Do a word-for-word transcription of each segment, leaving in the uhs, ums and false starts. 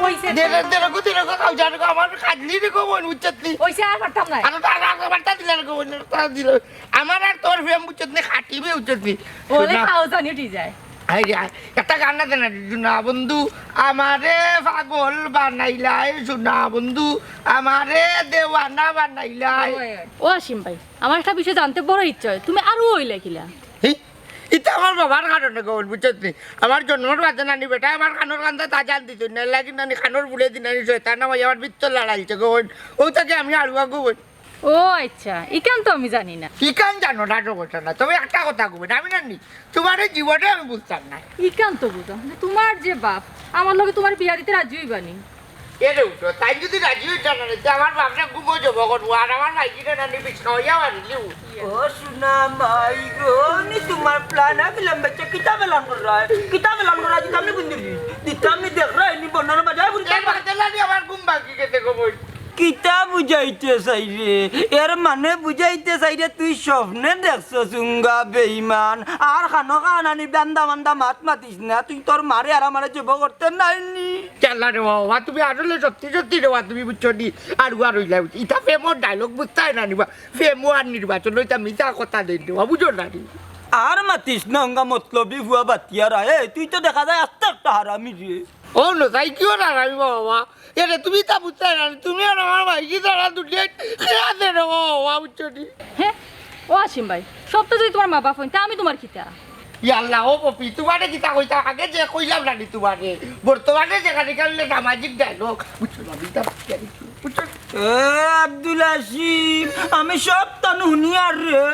অইছে তো। দেরে, দেরে গো, দেরে গো, খাও জানো গো, আমার কাটলি রে গো, বোন, বুঝছত নি? অইছে, আর পারতাম না। আর তো, আর, আর পারতা দিলা রে গো, বোন, তা দিল। আমার আর তোর প্রেম, বুঝছত নি, খাটিবে, বুঝছত নি? ওলে শোনা। খাও জানি উঠি যায়। এই যে, একটা গান না দেন, শোনা বন্ধু, আমারে পাগল বানাইলাই, শোনা বন্ধু, আমারে দেওয়ানা বানাইলাই। ওই, ওই। ও আসিম ভাই, আমার একটা বিষয় জানতে বড় ইচ্ছা হয়, তুমি আরো ওই লেখিলা। হি? ইতা আমার বাবার কারণে গো, বুঝছত নি? আমার জন্মর বাদে নানি বেটা আমার কানর কান্দা তা জান দিত না, লাগি নানি কানর বুলে দি নানি শয়তান আমায় আমার ভিতর লড়াইছে গো। ও তাকে আমি আড়ুয়া গো। ও আচ্ছা, ইখান তো আমি জানি না। ইখান জানো না তো কথা না, তবে একটা কথা কইবেন, আমি নানি তোমারে জীবনে আমি বুঝতাম না। ইখান তো বুঝো, কিন্তু তোমার যে বাপ, আমার লগে তোমার বিয়া দিতে রাজি হইবানি। এরে উঠো, তাই যদি রাজি হইতা না, তে আমার বাপরে ঘুমো জব করবো, আর আমার মাইজিটা নানি বিছনা হইয়া মারিলিও। ও সোনা মাই গো, নি তোমার প্ল্যান আ গেলাম বাচ্চা, কিতা প্ল্যান কর রা? কিতা প্ল্যান কর রা? দিতাম নি বন্ধু, দিতাম নি দেখ রা, নি বন্যার বাজায় বলতে এ বাদে নানি আমার ঘুম ভাঙি গেছে গো বই। কিতা বুঝাইতে চাইরে? এর মানে বুঝাইতে চাইরে তুই স্বপ্নে দেখছস উঙ্গা বেইমান। আর খানো খানানি বান্দা বান্দা মাত মাতিস না। তুই তোর মারে আর আমারে জব করতে নাইনি। চাল্লা রে বাবা, তুমি আসলে সত্যি সত্যি রে বাবা, তুমি বুঝছো নি? আর উয়া রইলা বুঝছি। ইতা প্রেমর ডায়লগ বুঝতায় না নিবা। প্রেম আর নির্বাচন হইতা মিছা কথা দেন রে বাবা, বুঝো না নি? আর মাতিস না উঙ্গা মতলবি ফুয়া বাতিয়ারা। এ, তুই তো দেখা যায় আস্তে একটা হারামি রে। ও নো, তাই কিও না হারামি বাবা? এরে, তুমি তা বুঝতায় না, তুমি আর আমার ভাই কি তারা দুটি খেয়া দে রে বাবা, বুঝছো নি? হে, ও আসিম ভাই, সব তো যদি তোমার মা বাপ হইন, তা আমি তোমার কিতা? ইয়া আল্লাহ, ও পপি, তোমারে কিতা কইতা? আগে যে কইলাম না নি তোমারে, বর্তমানে যেখানে গেলে সামাজিক ডায়লগ, বুঝছো না? বুঝছো? এ আব্দুল আসিম, আমি সব তানু হুনিয়ার রে।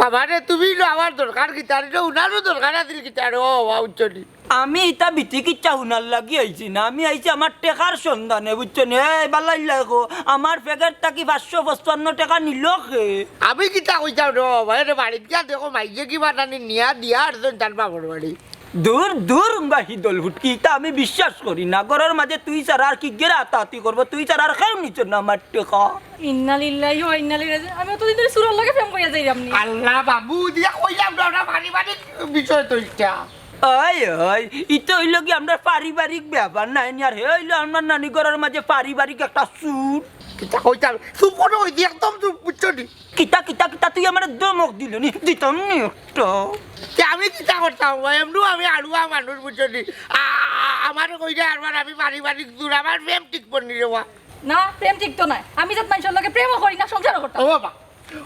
বাবা রে, তুমি লো আমার দরকার কিতা রে? উনারও দরকার আছিল কিতা রে? ও বাবা, বুঝছো নি? আমি ইতা বিতি কিচ্ছা হুনার লাগি আইছি না, আমি আইছি আমার টেকার সন্ধানে, বুঝছো নি? এই বালাইল্লা গো, আমার ফেগের থাকি পাঁচশো পঁচপান্ন টেকা নিল কে? আমি কিতা কইতাম রে বাবা, এরে বাড়িত গিয়া দেখো মাইজে কি বানানি নিয়া দিয়া আর তার বাবার বাড়ি। দূর দূর উঙ্গা হিদল ফুটকি, ইতা আমি বিশ্বাস করি না। ঘরর মাঝে তুই ছাড়া আর কিগেরে আতাআতি করবো? তুই ছাড়া আর কেউ নিছে না আমার টেকা। ইন্না লিল্লাহি ওয়া ইন্না ইলাইহি রাজিউন। আমি অতদিন ধরে চুরর লগে প্রেম করিয়া যাইরাম নি। আল্লাহ বাবু, দিয়া কইলাম না, ওটা পারিবারিক বিষয় তো ইটা। ওই, ওই, ইতা অইলো কি আমরার পারিবারিক ব্যাপার নায় নি, আর হে অইলো আমরার নানি ঘরর মাঝে পারিবারিক একটা চুর। কিতা কইতাম? চুপ করো, ওই যে একদম চুপ, বুঝছো নি? কিতা, কিতা, কিতা, তুই আমারে ধমক দিলে নি? দিতাম নি একটা। তে আমি কিতা করতাম? এমনেও আমি আড়ুয়া মানুষ, বুঝছো নি? আ-, আ-, আমারে কইরা আরবার আমি পারিবারিক চুর, আমার প্রেম টিকবো নি রে বা। না, প্রেম টিকতো নায়। আমি যাত মানষর লগে প্রেমও করি না, সংসারও করতাম। ও বাবা,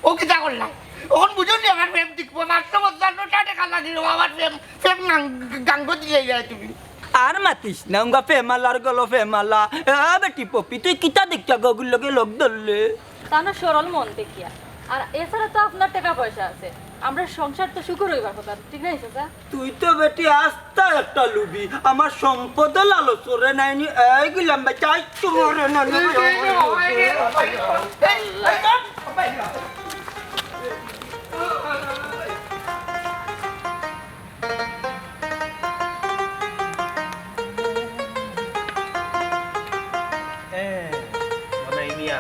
ও কিতা করলা? অখন বুঝো নি আমার প্রেম টিকবো না, আটশো পঞ্চান্নটা টেকা লাগে রে, আমার প্রেম, প্রেম গাং-, গাঙ্গ দিলে যায় তুমি। আর মাতিস না, উঙ্গা প্রেমালার গলো প্রেমালা। এ বেটি পপি, তুই কিতা দেখিয়া গগুর লগে লগ ধরলে? তা না সরল মন দেখিয়া। আর এছাড়া তো আপনার টেকা পয়সা আছে। আমরার সংসার তো সুখর অইবার কথা, ঠিক না চাচা? তুই তো বেটি আস্তা একটা লুবি, আমার সম্পদও লালচ করে নাইনি। এই গেলাম বেটা, আই তোমার না, না, না। এ, মনাই মিয়া,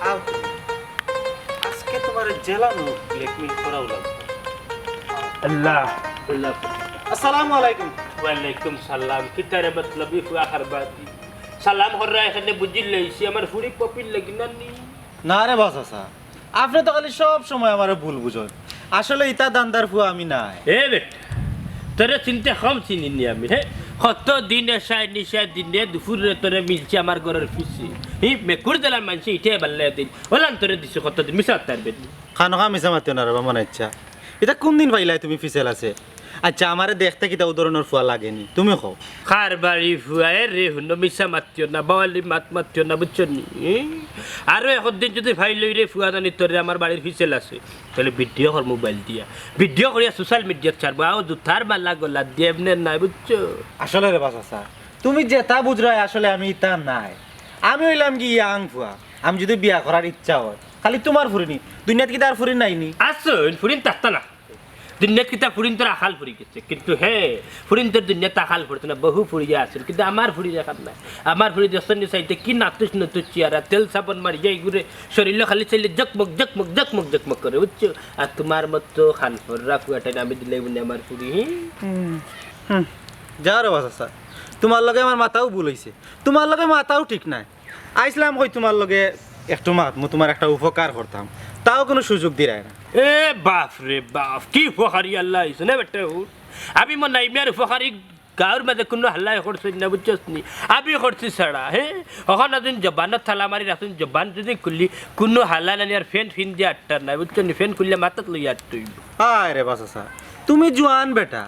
আও তুমি। আজকে তোমার জেলানো blackmail করাও লাগবে। আল্লাহ। আল্লাহ। আসসালামু আলাইকুম। ওয়ালাইকুম সালাম। কিতারে মতলবি ফুয়া হারবাদি? সালাম হররা এখানে বুঝিল লইছি, আমার ফুড়ি পপির লাগি না নি? না রে বা চাচা, আপনে তো খালি সব সময় আমারে ভুল বুঝইন। আসলে ইতা ধান্দার ফুয়া আমি নায়। এ বেটা, তোরে চিনতে কম চিনি নি আমি, হে? কত দিন এসায় নিশায় দিনে দুপুরে তোরে মিলছি আমার ঘরর পিছে। হি, মেকুর দিলাম মানছি ইটে বাল্লে দিন। ওলান তোরে দিছি কত দিন, মিছা তার বেদিন। খানোখা মিছা মাতিও না রে বা মনাইচ্ছা। ইতা কোন দিন পাইলায় তুমি ফিসেল আছে? আচ্ছা, আমারে দেখতে কিতা ও ধরনর ফুয়া লাগে নি? তুমি কও। কার বাড়ি ফুয়া, এ রে, হুনো, মিছা মাতিও না, বাওয়ালি মাত মাতিও না, বুঝছো নি? এ? আরো একদিন যদি পাইলই রে ফুয়া জানি তোরে আমার বাড়ির ফিসেল আছে, তাইলে ভিডিও কর মোবাইল দিয়া। ভিডিও করিয়া সোশ্যাল মিডিয়াত ছাড়বো, আও জুতার মালা গলাত দিয়া এমনে নাই, বুঝছো? আসলে রে বা চাচা, তুমি যেতা বুঝরায় আসলে আমি ইতা নায়। আমি অইলাম কি ইয়াং ফুয়া, আমি যদি বিয়া করার ইচ্ছা হয়, খালি তুমার ফুরি নি, দুনিয়াত কিতা আর ফুরি নাই নি? আছইন, ফুরিন থাকতা না। দুনিয়াত কিতা ফুরিন্তর আকাল ফুরি গেছে, কিন্তু হে, ফুরিন্তর দুনিয়াত আকাল ফুরতো না, বহু ফুরিয়া আছিল, কিন্তু আমার ফুরির এখান নাই। আমার ফুরি দেখছইন নি চাইতে কি নাতুস নাতুস চেহারা, তেল সাবন মারিয়া ইগুরে শরীরও খালি চাইলে জকমক, জকমক, জকমক, জকমক করে, বুঝছো? আর তুমার মতো খান ফররা ফুয়াটাইন আমি দিলে বুনে আমার ফুরি, হি? হুম, হুম। যাও রে বা চাচা, তুমার লগে আমার মাতাও ভুল অইছে, তুমার লগে মাতাও ঠিক নায়। আইছলাম কই তুমার লগে একটু মাতমু, তুমার একটা উপকার করতাম, তাও কুনু সুযোগ দিরায় না। এ বাফ রে বাফ, কি উপকারী আল্লাহ অইছে না বেটা ও। আমি মনে হয় মিয়ার উপকারী গাঁওর মাঝে কুনু হাল্লায় করছইন না, বুঝছস নি? আমি করছি ছাড়া, হে? অখন আছইন জবানর তালা মারি রাখছইন, জবান যদি খুললি, কুনু হাল্লা নানি আর ফেন ফিন দিয়া আটটার নাই, বুঝছস নি? ফেন খুললে মাথাত লইয়া আটতে অইবো। হায় রে বা চাচা, তুমি জোয়ান বেটা,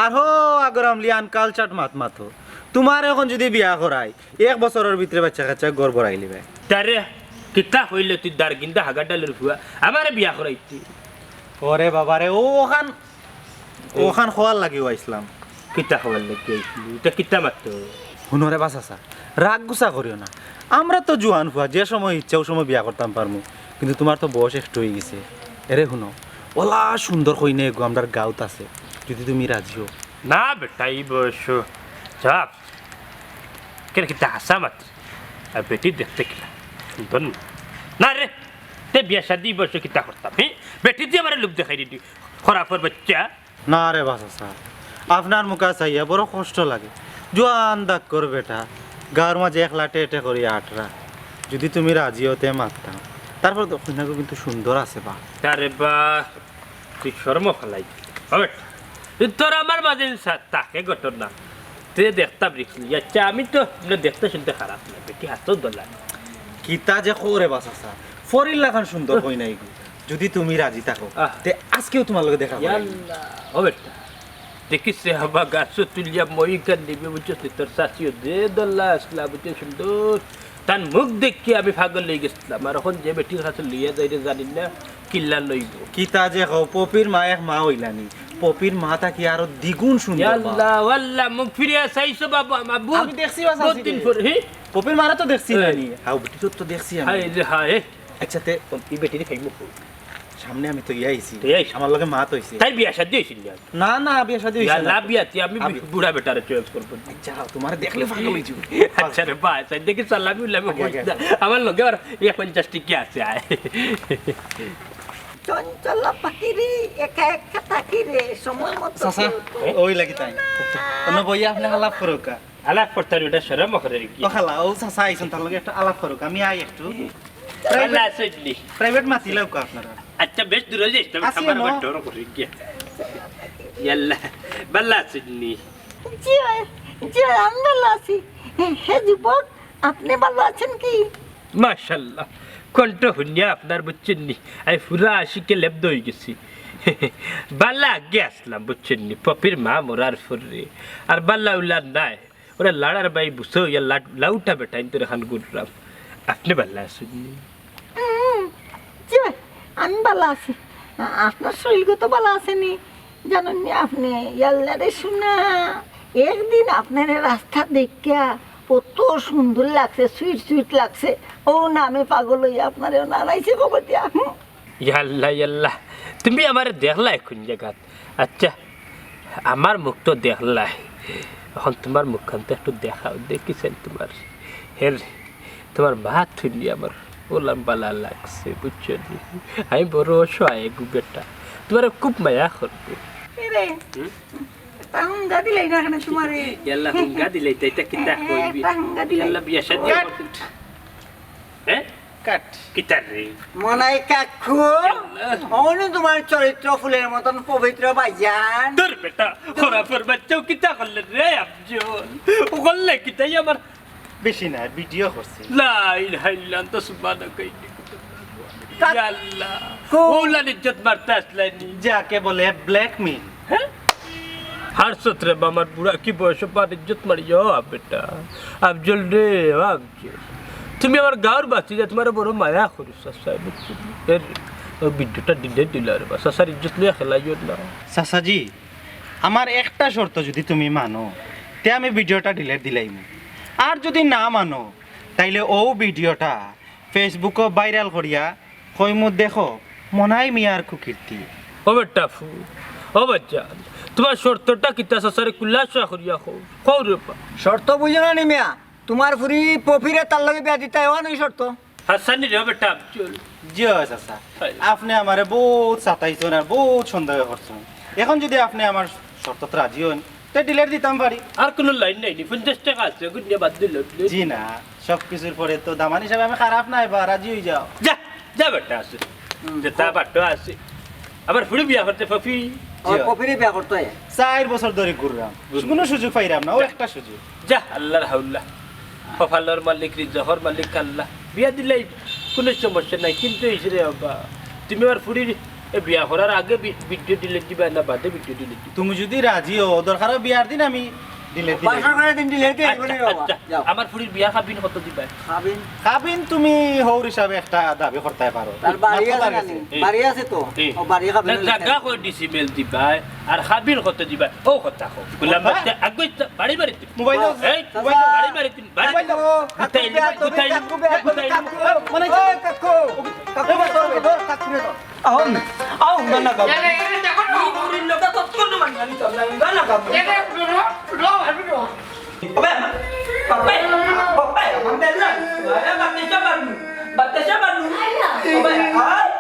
আর হো আগর আমলি আনকালচার্ড মাত মাতো। তুমার অখন যদি বিয়া করাই, এক বছরর ভিতরে বাইচ্চা কাইচ্চা ঘর ভরাইলিবায়। তারে কিতা কইলে তুই দারগিন্দা হাগা ডালর ফুয়া, আমারে বিয়া করাইতে? ওরে বাবা রে, ও অখান, অখান কওয়ার লাগিউ আইছলাম। কিতা কওয়ার লাগি আইছলি? ইতা কিতা মাতো? হুনো রে বা চাচা, রাগ গুসা করিও না। আমরা তো জোয়ান ফুয়া, যে সময় ইচ্ছা অউ সময় বিয়া করতাম পারমু, কিন্তু তুমার তো বয়স একটু অইগেছে। এরে হুনো, অলা সুন্দর কইনা এগু আমরার গাঁওত আছে, যদি তুমি রাজি অও। না বেটা, ই বয়সো যা। কেনে কিতা হাছা মাতরে? আর বেটি দেখতে কিলা সুন্দর না? না রে, তে বিয়া শাদি ই বয়সো কিতা করতাম? হি? বেটি দি আমারে লোভ দেখাই দিলি, খরাফর বাইচ্চা। না রে বা চাচা, আপনার মুখা চাইয়া বড় কষ্ট লাগে। জোয়ান দাক্কর বেটা, গাঁওর মাঝে একলা টেটে করি আটরা। যদি তুমি রাজি অও তে মাততাম। তারপর তো কইনাগু কিন্তু সুন্দর আছে বা। আরে বা, তুই শরমও ফালাই দিলি। ও বেটা, তুই তোর আমার মাঝে সা-, থাকে ঘটনা। তুই দেখতাম রিক্স নিয়া। আচ্ছা, আমি তো না দেখতে শুনতে খারাপ না, বেটি হাছাউ দলা। কিতা যে কও রে বা চাচা, ফরির লাখান সুন্দর কইনা এগু। যদি তুমি রাজি থাকো, আহ। তে আজকেউ তুমার লগে দেখা করাই। ইয়াল্লা, ও বেটা। দেখিস রে, হাবা গাছো তুলিয়া মই কান নিবে, বুঝছস নি? তোর চাচিও যে দলা আছলা, বুঝছস, সুন্দর। তান মুখ দেখিয়া আমি পাগল অইগেছলাম। আর অখন যে বেটির কাছে লইয়া যাইরে জানি না, কিলা লইবো। কিতা যে কও, পপির মা এক মা অইলানি। পপির মা থাকি আরো দ্বিগুণ সুন্দর মা। ইয়াল্লা, ওয়াল্লা, মুখ ফিরিয়া চাইছো বাবা, মা, বহুত, আমি দেখছি বা বহুত চাচিরে। দিন পরে, হি? পপির মারে তো দেখছি এ। নানি। হাউ বেটিরে তো দেখছি আমি। হায় রে হায়। আচ্ছা, তে ই বেটিরে খাইমু কই? সামনে আমি তো ইয়া আইছি। তুই আইস। আমার লগে মাত অইছে। তাই বিয়া শাদি অইছিল না? না, না, বিয়া শাদি অইছে না। না, বিয়া, তুই আমি আমি বুড়া বেটারে চয়েস করবো। আচ্ছা, তুমারে দেখলে পাগল অইযিবো। আচ্ছা রে ভাই, সাইড দেখি সালামি উলামি আগে, আগে, করিস না। আগে। আমার লগে আর এক পঞ্চাশ টিকা আছে, আয়। চঞ্চল পাখি রে, একা একা থাকি রে, সময় মতো চাচা, কেউ তো ওই লাগি তাই। না। অনো বইয়া আপনে আলাপ করউক্কা। আলাপ করতে আর ওটা শরম করে রে কি? ও খালা, ও চাচা আইছইন, তার লগে একটা আলাপ করউক্কা, আমি আই একটু। ভালা আছইন নি? প্রাইভেট মাতি লউক্কা আপনারা। আচ্ছা, বেশ দূরে যাইস, তবে আছি খাবার এমন। আবার ডর করি গিয়া। ইয়াল্লা, ভালা আছইন নি? জি অয়, জি অয়, আমি ভালা আছি। হে যুবক, আপনি ভালা আছেন কি? মাশাআল্লাহ, কণ্ঠ হুনিয়া আপনার বুঝছইন নি, আমি পুরা আশিকে লেপ্ত অইগেছি। ভালা আগে আছলাম বুঝছইন নি, পপির মা মরার পরে আর ভালা উলা নাই। ওরা লাড়ার বাই বুঝছো, ইয়া লাট-, লাউটা বেটা, ইন্তরে খান গুররাম। আপনে ভালা আছইন নি? হুম, জি ভাই, আমি ভালা আছি। আ-, আপনার শরীর তো ভালা আছে নি? জানইন নি আপনে, ইয়াল্লা রে সোনা, একদিন আপনারে রাস্তাত দেখিয়া কত সুন্দর লাগছে, sweet sweet লাগছে। ও না, আমি পাগল অইয়া আপনারে ও না আনাইছি খবর দিয়া। হুম। ইয়াল্লা, ইয়াল্লা, তুমি আমারে দেখলায় কুন জাগাত? আচ্ছা, আমার মুখ তো দেখলায়, অখন তুমার মুখখান তো একটু দেখাও, দেখিছেন তুমার, হের, তুমার মাত হুনি আমার ওলাম ভালা লাগছে, বুঝছো নি? আমি বড় অসহায় গো বেটা, তুমারে খুব মায়া করবো। এরে, হুম? একটা হুঙ্গা দিলাই না কেনে তুমারে? ইয়াল্লা, হুঙ্গা দিলাই তো, ইটা কিতা কইবি? একটা হুঙ্গা দিলাই। ইয়াল্লা, বিয়া শাদি কাট। করতে। হ্যাঁ? কাট। কিতার রে? মনাই কাকু, ইয়াল্লা। অনু তুমার চরিত্র ফুলের মতন পবিত্র ভাইজান। দূর বেটা, খরাফর বাচ্চাও কিতা করলে রে আফজল? ও করলে কিতাই আমার? বেশি না, ভিডিও করছি। লা ইলাহা ইল্লা আনতা সুবহানাকা ইন্নী কুনতু মিনাজ জালিমিন। কাকু। ইয়াল্লা। ওলার ইজ্জত মারতে আছলায় নি। যাকে বলে blackmail। হ্যাঁ? হারছত রে বা, আমার বুড়া কি বয়স, বাপ ইজ্জত মারিও, আ বেটা। আফজল রে, আফজল। তুমি আমার গাঁওর বাসি যে, তুমারে বড় মায়া করি, চাচা, বুঝছো? এর, ও ভিডিওটা delete দিলা রে বা, চাচার ইজ্জত লইয়া খেলাইও না। চাচাজি, আমার একটা শর্ত যদি তুমি মানো, তে আমি ভিডিওটা delete দিলাইমু। আর যদি না মানো, তাইলে ও ভিডিওটা Facebook-ও viral করিয়া কইমু, দেখো, মনাই মিয়ার কুকীর্তি। ও বেটা ফু, ও বাচ্চা, তুমার শর্তটা কিতা চাচারে খুলাসা করিয়া কও, কও রে বা। শর্ত বুঝো না নি মিয়া, তুমার ফুরি পপিরে তার লগে বিয়া দিতায়, অউ নু শর্ত। হাছানি রে বেটা আফজল। জি অয় চাচা, হায়। আপনে আমারে বউত সাতাইছইন আর বউত সন্দেহ করছইন। অখন যদি আপনে আমার শর্তত রাজি অইন, তে ডিলেট দিতাম পারি। আর কুনু লাইন নাই নি? পঞ্চাশ টেকা আছে, অগুন দিয়া বাদ দিলে। জি না, সব কিছুর পরে তো দামান হিসাবে আমি খারাপ নায় বা, রাজি অই যাও। যা, যা বেটা আছে। যেতা বাট্টো আছে। আমার ফুড়ি বিয়া করতে পারবি? জি। পপিরে বিয়া করতে অয়। চাইর বছর ধরি ঘুররাম, কুনু সুযোগ পাইরাম না, অউ একটা সুযোগ। যা, আল্লার হাওলা। কপালর মালিক, রিজকর মালিক আল্লা। বিয়া দিলাই কুনু সমস্যা নাই, কিন্তু অইছে রে বাবা, তুমি আমার ফুড়ির এ বিয়া করার আগে ভি-, ভিডিও ডিলেট দিবায় না বাদে ভিডিও ডিলেট দিবায়? তুমি যুদি রাজি অও, দরকার অয় বিয়ার দিন আমি ডিলেট দিলাই। বাসর ঘরর দিন ডিলেট দিলাই, আচ্ছা, বলি বাবা, আচ্ছা। যাও। আমার ফুড়ির বিয়া কাবিন কত দিবায়? কাবিন? কাবিন তুমি হউর হিসাবে একটা দাবি করতায় পারো। তার বাড়ি মাত্র আছে তার না কাছে। নি? বাড়ি আছে তো? ও বাড়ি কাবিন না, জাগা কয় ডিসিমেল দিবায়, আর কাবিন কত দিবায়? অউ কথা কও। গোলাম বাচ্চা, আগে তো বাড়ি বাড়ি দিন। মোবাইল দাও। এই, মোবাইল দাও। বাড়ি বাড়ি দিন, বাড়ি। মোবাইল দাও। গুতাই, গুতাই, গুতাই। মানে কি? কাকু, কাকু, কাকু, কাকু, কাকু। আহো না, আহো না, না, কাকু। এরে, এরে, দেখো না। ই বুড়ির লগে তো কোনো মানহানি চলে না, না, কাকু। এরে, রো, রো, রো। ওবে, বাপে, বাপে, আমার বেলা। আরে, বাতাসা বানু, বাতাসা বানু। আইয়া। ওবে, আয়।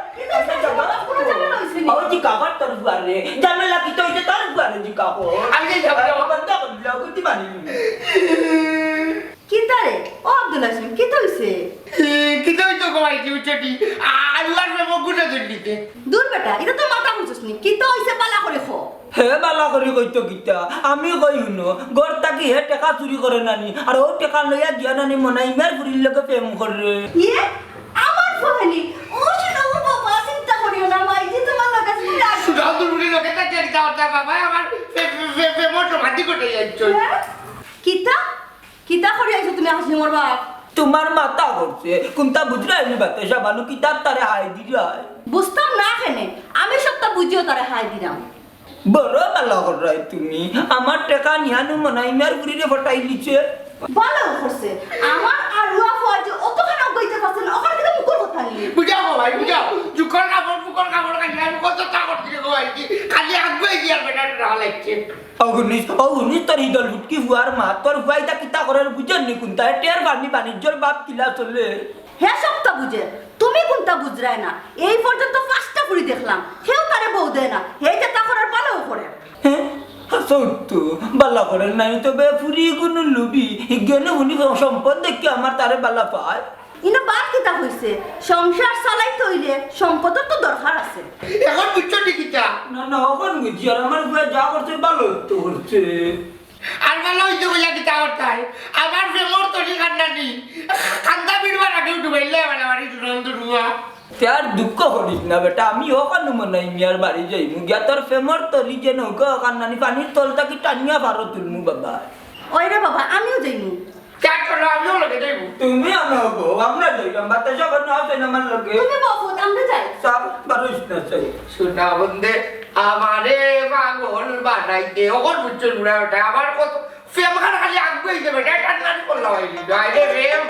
ও, জিকাবার তোর বুয়ারে। ঝামেলা কিতা অইছে তোর বুয়ারে জিকাবো। আমি যাবো, যাবো। বন্ধ কর দিলাম, গুটি মারি। কিতা রে? ও আব্দুল হাসিম, কিতা অইছে? এ, কিতা অইতো গো ভাই, কি অইছে কি? আল্লার নামে গুনা ধরলিতে। দূর বেটা, ইতা তো মাথা বুঝছস নি। কিতা অইছে বালা করি ক। হে বালা করি কইতো কিতা? আমি কই হুনো, ঘর থাকি হে টেকা চুরি করে নানি, আর অউ টেকা লইয়া গিয়া নানি মনাই মিয়ার ফুড়ির লগে প্রেম করে। ইয়ে, আমার ফুড়ি? ও হুনো, ও বাবা, চিন্তা করিও না, মাই যে তুমার লগে আছে, তুমি রাখো। সুধাউদ্দুর ফুড়ির লগে তা টেকা কথা বাবা, আমার ফে-, ফে-, ফে-, ফে-, মোটর ভাতি করে যাইছো। হ্যাঁ? কিতা? কিতা করি আইছো তুমি, হাসিমর বাপ? তুমার মাথা ঘুরছে, কুনতা বুঝরায় নি বাতাসা বানু, কিতার তারে হাই দিরায়? বুঝতাম না কেনে, আমি সবতা বুঝিও তারে হাই দিরাম। বড় বালা কররায় তুমি, আমার টেকা নিয়া নু মনাই মিয়ার ফুড়িরে পটাই দিছে। বালা করছে, আমার আরুয়া ফুয়া যে অতখান অগইতে পারছে না, অখান থাকি মুখর কথা নি। বুঝাও গো ভাই, বুঝাও। জুকর কাপড়, ফুকর কাপড় খালি আমি কত তা করছি রে গো ভাই, কি খালি আগুয়াই গিয়া বেটা রাখা লাগছে। ও গুনিস, ও গুনিস, তোর ইদল ফুটকি ফুয়ার মা, তোর ফুয়া ইতা কিতা করের বুঝের নি কুনতা? টের পানি বাণিজ্যর বাপ কিলা চলে। হে সবতা বুঝে, তুমি কুনতা বুঝরায় না? এই পর্যন্ত পাঁচটা ফুড়ি দেখলাম, কেউ তারে বউ দেয় না। হে যেতা করের বালাউ করের। হে? হাছা তো, বালা করের নায় তো বে ফুড়ি কুনু লুবি, ইজ্ঞানে হুনি সম্পদ দেখি আমার তারে বালা পায়। ইনো বাদ কিতা কইছে? সংসার চালাইতে অইলে সম্পদর তো দরকার আছে। অখন বুঝছো নি কিতা? না, না, অখন বুঝছি। আর আমার ফুয়া যা করছে, বালা তো করছে। আর বালা অইছে বুলিয়া কিতা করতায়? আমার প্রেমর তরি কান্দানি। কান্দা বিড়বার আগেউ ডুবাইলে বাড়াবাড়ি দুরন্ত ডুবা। তে আর দুঃখ করিস না বেটা, আমি অখানউ মনাই মিয়ার বাড়ি যাইমু। গিয়া তোর প্রেমর তরি যে নৌকা কান্দানি পানির তল থাকি টানিয়া পারো তুলমু বাবা। ওই রে বাবা, আমিও যাইমু। চা চলো, আমিও লগে যাইমু। তুমি আমার বউ, আমরা যাইতাম, বাতাসা বানু আছে না আমার লগে? তুমি বউ, আমরা যাই। চা, বারোইস না, চাই। সোনা বন্দে, আমারে পাগল বানাইতে, অখন বুঝছো বুড়া বেটা, আমার কত প্রেম খান খালি আগুয়াই যাবে, এটা টানাটানি করলাম আইলি, আইলে প্রেম।